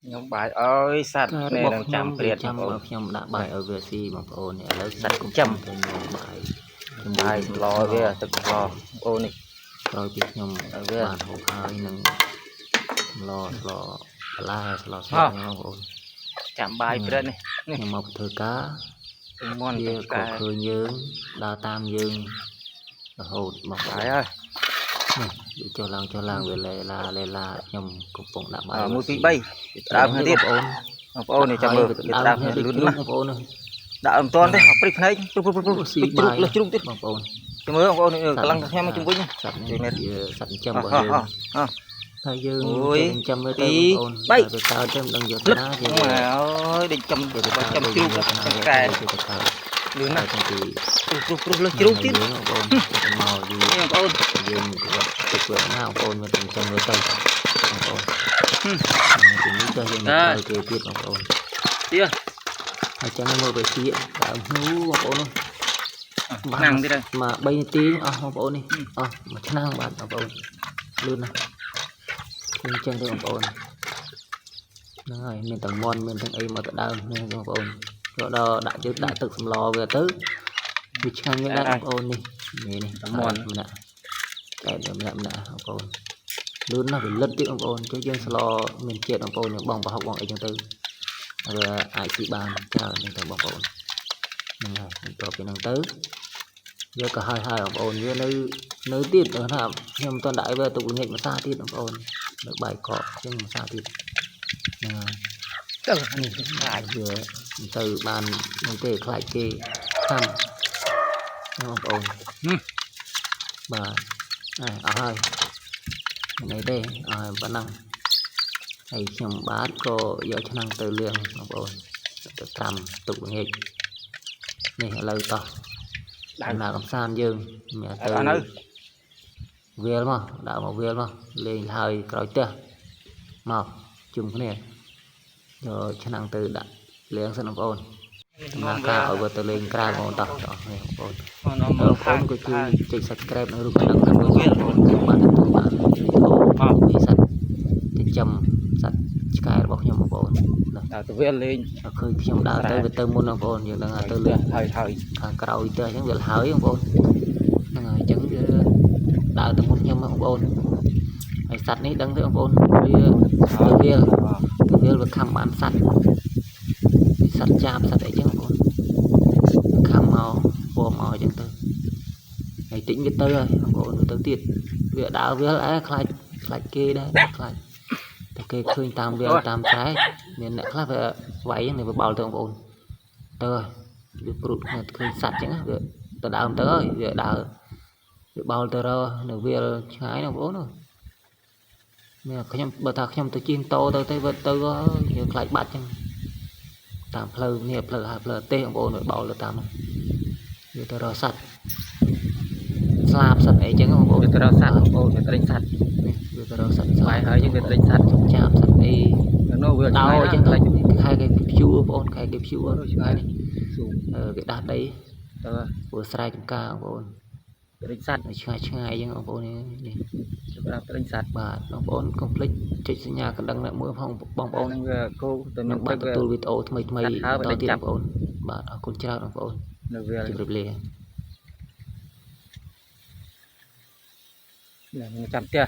ខ្ញុំបាយអើយសត្វ ការ នេះ របស់ នឹង ខ្ញុំ ចាំព្ វាចាំ រាតបងប្អូន ឲ្យខ្ញុំដាក់បាយឲ្យវាស៊ីបងប្អូននេះឥឡូវ សត្វចិញ្ចឹម ទៅញ៉ាំបាយជាមួយ បាយ នឹង សម្ល ទឹក វាទឹកសម្លបងប្អូននេះ ក្រោយពីខ្ញុំ ឲ្យវា បានហូបហើយនឹងសម្លស្លបន្លែស្លស្ល ហ៎ បងប្អូន ចាំបាយព្រាតនេះនេះ ខ្ញុំមកធ្វើការ ទាំងមន់ វា ទាំងឆ្កែ ក៏ឃើញយើងដើរតាមយើងរហូតបងប្អូន បាយហើយ នេះវាចុះឡើងចុះឡើងវាលេឡាលេឡាខ្ញុំកំពុងដាក់បាយ 1 2 វាស៊ី 3វាដើមគ្នាទៀត បងប្អូន បងប្អូននេះចាំមើល វា វាដើម ដើមគ្នា គ្នាលឿនណាស់ បងប្អូននេះ ដាក់មិនទាន់ទេមកព្រិចភ្នែកព្រុសព្រុសព្រុសព្រុស ស៊ី ជ្រូ បា កលើសជ្រូកទៀត យបងប្អូន ចាំមើលបងប្អូននេះ សត្វ កម្លាំងខ្ញុំមកជុំវិញ សត្វ ជួយ នេះ មែន ជាសត្វចិញ្ចឹម អោះ របស់យើង អោះអោះ ហើយយើង មួយ ចេះចិញ្ចឹមវាទៅ ពីរ បងប្អូន បី តែវាកើតទៅមិនដឹងយក ភ្លឹក ទៅណាជា អូយដូចចំ វាទៅកើត ចំជ្រូក ទៅណា ចំឆ្កែ វាទៅកើត លឿនណាស់ តាំងពី ព្រុសព្រុសព្រុសលើសជ្រូកទៀត យើងបងប្អូនទៅមកយូរ នេះបងប្អូន យើងក៏ទុកវាណាបងប្អូនមានចិញ្ចឹមវាទៅបងប្អូន ហឹម ទីនេះចុះយើង អើ មកគេទៀតបងប្អូន ទៀត ហើយចឹងមើលវាជាដើមហ៊ូបងប្អូននោះ ឆ្នាំងទៀតហើយ មក3នាទីអស់បងប្អូននេះអស់មួយឆ្នាំងបាទបងប្អូនលឿនណាស់អញ្ចឹងទេបងប្អូនហ្នឹងហើយមានទាំងមន់មានទាំងអីមកទៅដើមនេះបងប្អូនចូលដល់ដាក់យើងដាក់ទឹកសម្លវាទៅវាឆ្ងាញ់មែនដែរបងប្អូននេះនេះនេះ ទាំងមន់ ម្នាក់តែម្នាក់ម្នាក់បងប្អូនលឿនណាស់វាលិតទៀតបងប្អូនចុះយើងស្លមានជាតិបងប្អូនយើងបងប្រហុកបងអីចឹងទៅវាអាចស៊ីបានច្រើនចឹងទៅបងប្អូនហ្នឹងហើយបន្ទាប់ពីហ្នឹងទៅវាក៏ហើយហើយបងប្អូនវានៅទៀតថាខ្ញុំមិនទាន់ដាក់អីវាទុកល្ងាចម្សាទៀតបងប្អូននៅបាយកកចឹងម្សាទៀតហ្នឹងហើយ ទៅនេះខ្លាច វាមិនទៅបាននោះទេខ្លាចគេខំហ្នឹងបងប្អូនបាទអើអស់ហើយមិនអីទេអស់ហើយប៉ុណ្ណឹងហើយខ្ញុំបាទក៏យកឆ្នាំងទៅលាងបងប្អូនទៅត្រាំទុកល្ងាចនេះឥឡូវតោះ ដើម ដំណើរកំសាន្តយើងមានទៅ អត់នៅ វាលមកដាក់មកវាលមកលេងហើយក្រោយផ្ទះមកជុំគ្នាយកឆ្នាំងទៅដាក់លាងសិនបងប្អូនដំណើរការឲ្យវាទៅលេងក្រៅបងប្អូនតោះតោះនេះបងប្អូន នំ បងប្អូនក៏ជួយចុច Subscribe និងរូបកណ្ដឹងដើម្បីបងប្អូនបានទទួលបានវីដេអូពីសត្វចិញ្ចឹមសត្វឆ្កែរបស់ខ្ញុំបងប្អូនណា ដល់ទៅវាលេង ដល់ឃើញខ្ញុំដើរទៅវាទៅមុនបងប្អូនយើងដឹងថាទៅលេង ហើយហើយ ខាងក្រោយផ្ទះអញ្ចឹងវាហើយបងប្អូនហ្នឹងហើយអញ្ចឹងវាដើរទៅមុនខ្ញុំបងប្អូនហើយសត្វនេះដឹងទេបងប្អូនវាទៅវាលទៅវាលវាខំបានសត្វវាសត្វចាបសត្វអីចឹងបងប្អូនវាខំមកពំមកអញ្ចឹងទៅហើយតិចវាទៅហើយបងប្អូនវាទៅទៀតវាដើរវាលអែខ្លាចខ្លាចគេដែរខ្លាចតែគេឃើញតាមវាលតាមស្រែមានអ្នកខ្លះវាវាយហ្នឹងវាបោលទៅបងប្អូនទៅហើយវាព្រុតគ្នាឃើញសត្វចឹងណាវាទៅដើមទៅហើយវាដើរវាបោលទៅរកនៅវាលឆ្ងាយណាបងប្អូនអើយមានខ្ញុំបើថាខ្ញុំទៅជិះម៉ូតូទៅទៅវាទៅហើយយើងខ្លាចបាត់ចឹងតាមផ្លូវនេះផ្លូវហើយផ្លូវទេសបងប្អូនវាបោលទៅតាមនោះវាទៅរកសត្វស្លាបសត្វអីចឹងបងប្អូន វាទៅរកសត្វបងប្អូនវាត្រេញសត្វ នេះវាទៅរកសត្វស្លា បាយ ប ហើយយើងវាត្រេញសត្វ ចាបសត្វអី នោះវា ដោអញ្ចឹងទៅគេខែគេព្យួរបងប្អូនខែគេព្យួរ ឆ្ងាយ នេះ ស៊ូ អឺគេដាស់ដី ទៅ ព្រោះស្រែចម្ការបងប្អូន ត្រេញសត្វ នៅឆ្ងាយឆ្ងាយអញ្ចឹងបងប្អូននេះនេះ សម្រាប់ត្រេញសត្វ បាទបងប្អូនកុំភ្លេចចុចសញ្ញាកណ្ដឹងអ្នកមើលផងបងប្អូន ហ្នឹងវាគោទៅ នឹងបាន មានទឹកវា ទទួលវីដេអូថ្មីថ្មី កាត់ហើ បន្ត វាដេញចាប់ ទៀតបងប្អូនបាទអរគុណច្រើនបងប្អូន នៅវា ជម្រាបលា នឹងចាំផ្ទះ